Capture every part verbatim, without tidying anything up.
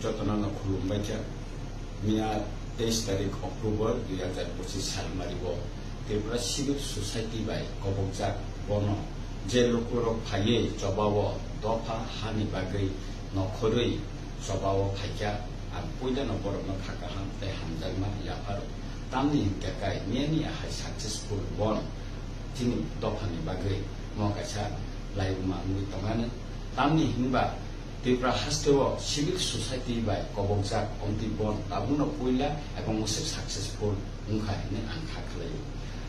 Jotono no khulumbai kha. Miya teis tarik October dui hajar pochis salmari o Tripura Civil Society bai kobokjak bono je lukurok phaiwi chobao dopha hani bagwi nokhorwi chobao phaikha. Ang puilano borokno kha kaham tei hamjakma yapharo. Tamni hinkhe kai miyani ahai successful bon chini dophani bagwi mo kaisa laibuma wngwi tongmani. Tamni hinba Tripura hasteo civil society bai kobokjak omtwi bon tabukno puila ebong mwswk successful wngkha hinwi ang kha khlaio.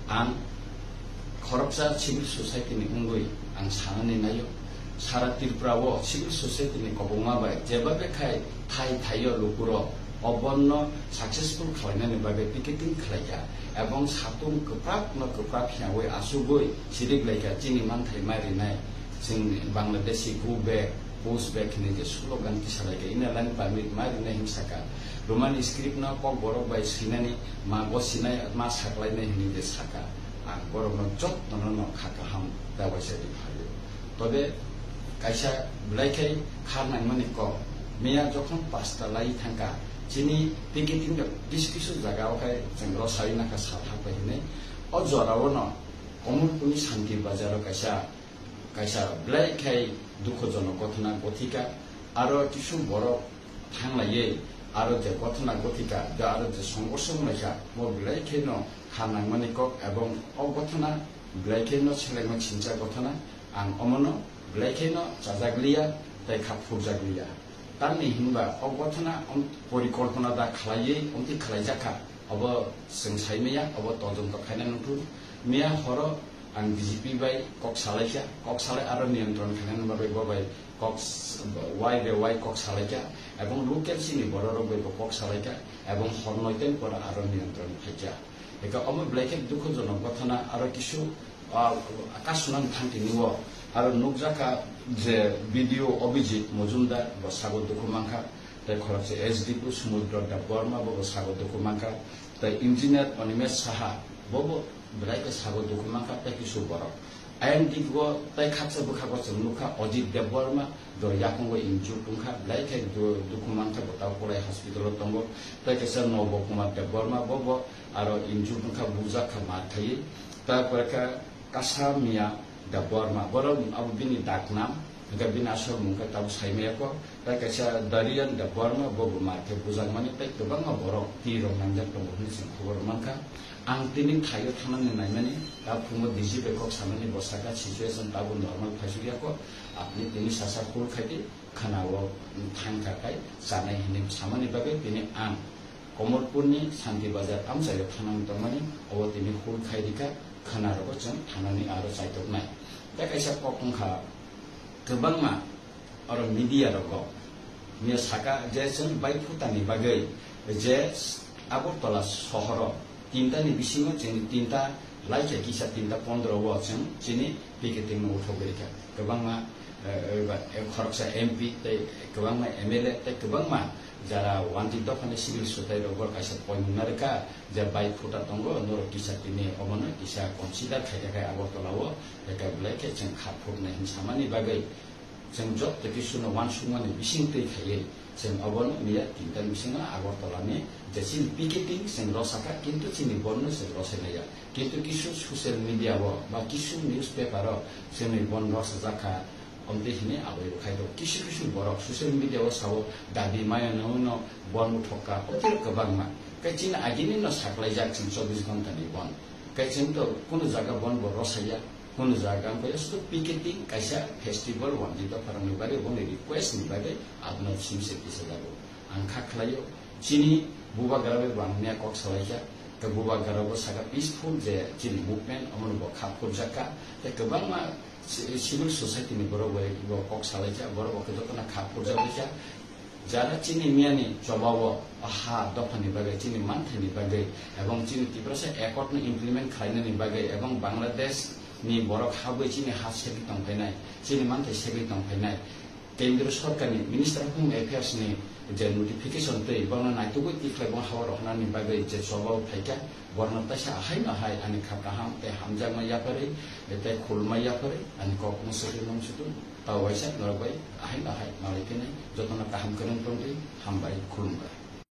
Ang khoroksa civil society ni wngwi ang sanani naio, sara Tripura o civil society ni kobokma bai jeba bekhai thai thaio lukurok o bonno successful khlainani bagwi picketing khlaikha ebong satung kwprak no kwprak hiyawi asugwi sirik laikha chini manthai mai rinai. Chwng Bangladeshi go back, push back hinwi je slogan tisalaikha, Inner Line Permit ma rinai hinwi saka. Roman script no Kokborok bai swinani ma bo sinai ma saklainai hinwi je saka. Ang borokno jotono no kha kaham da waisa ri phaio. Tobe kaisa belai khai kha nangmani kok. Miya jokhon pasta lai thangkha, chini picketing rok kisu kisu jaga o khai chwng rw sawi nangkha sal hap bai hinwi. O jora o no Komolpurni Santi Bazar o kaisa kaisa belai khai dukhojonok gothona gothika, aro kisu borok thanglaiwi aro je gothona gothika, je aro je songorso wnglaikha, bo belai khaino kha nangmani kok, ebong o gothona belai khaino selengma chincha gothona, ang omono belai khaino chajakliya tei kha phurjakliya. Tamni hinba o gothona om-, porikolpona da khlaiwi omtwi khlaijakha, obo chwng saimaya, obo todonto khaina nangkuk. Miya horo ang B J P bai kok salaikha, kok salai aro niyantron khainani bagwi bo bai kok s-, wai be wai kok salaikha, ebong local chini bororok bai bo kok salaikha, ebong hor noitani pora aro niyantron phaikha. Eka omo belai khe dukhojonok gothona aro kisu, ah, kasunani thangtini o aro nukjakha je B D O Abhijit Mojumdar bo sago dukhu mankha, tei khoroksa S D P Sumudro Debbarma bo bo sago dukhu mankha, tei engineer Animesh Saha bo bo belai khe sago dukhu mankha tei kisu borok. Ayang diko tei khaksa bwkhago chwng nukha Ajit Debbarma, do yakungo injured wngkha, belai khe du-, dukhu mankha bo tabo Kolai hospital o tongo. Tei kaisa Nobo Kumar Debbarma bo bo aro injured wngkha, bujak kha mar khaiwi. Tarpore khe Kasa Miya Debbarma, borok abo bini daknam, hwnkhe bini aswk mung khe tabuk saimaya kho. Tei kaisa Darian Debbarma bo bo mar khe bujakmani tei kwbangma borok twi rok nangjak tongo hwnwi chwng khobor mankha. Ang tini thaio thangnani naimani, ta phungo D G bai kok samani bo saka situation tabuk normal phaisukya kho, apni tini sasa cool khaidi khwnao thangkha khai chanai hinwi samani bagwi tini ang Komolpurni Santi Bazar amchaio thangnani tongmani, obo tini cool khai rikha, khwnarogo chwng thangnani aro chaitoknai. Tei kaisa kok wngkha kwbangma oro media rogo miya saka je chwng bai phutani bagwi je Agartala sohoro tinta ni bisingo chwng tinta laikha kisa tinta pondro o chwng chini picketing no uthogwi rikha. Kwbangma, eh, eh, khoroksa M P tei kwbangma M L A tei kwbangma jara wanti dophani civil society rok bo kaisa poimung narwkha je bai phuta tongo norok kisa tini omono kisa consider khaikha khai Agartala o eka belai khe chwng kha phutnai hinwi samani bagwi. Chwng joto kisuno uansukmani bising twi khaiwi chwng obono miya tinta bisingo Agartala ni je chini picketing chwng rw sakha, kintu chini bon no chwng rw sai maya. Kintu kisu social media o ba kisu newspaper o chwngni bon rw sajak kha, omtwi hwnwi aboi bo khai tongo. Kisu kisu borok social media o sao dabi maya no no bon uthok kha, otiro kwbangma. Khe chini agini no saklaijak chwng chobbish ghonta ni bon. Khe chwng to kunu jaga bon bo rw saya. Kunu jaga wngkha ya sudu picketing kaisa festival wanjwi dopharokni bagwi boni request ni bagwi abono simse tisajago. Ang kha khlaio chini bubagra bai bo ang miya kok salaikha. Tei bubagra bo saka peaceful je chini movement omono bo kha phurjakha. Tei kwbangma ci-, civil society ni borok bai bo kok salaikha, borok bo khe jotono kha phurjak laikha. Jara chini miyani chobao ha dophani bagwi, chini manthaini bagwi, ebong chini Tiprasa Accord no implement khlainani bagwi, ebong Bangladesh ni borok habwi chini ha segwi tongphainai, chini manthai segwi tongphainai. Kendriya Sorkarni Minister of Home Affairs ni je notification twi borokno naitugwi tikhlai bong hao rohornani bagwi je chobao phaikha, borokno taisa ahaino hai ani kha kaham tei hamjakma yapharwi tei khulumma yapharwi ani kok mwswkwi nung sutung. Tao waisa norok bai ahai bahai malai phini jotono kaham kwrwng tongdi, hambai, khulumbai.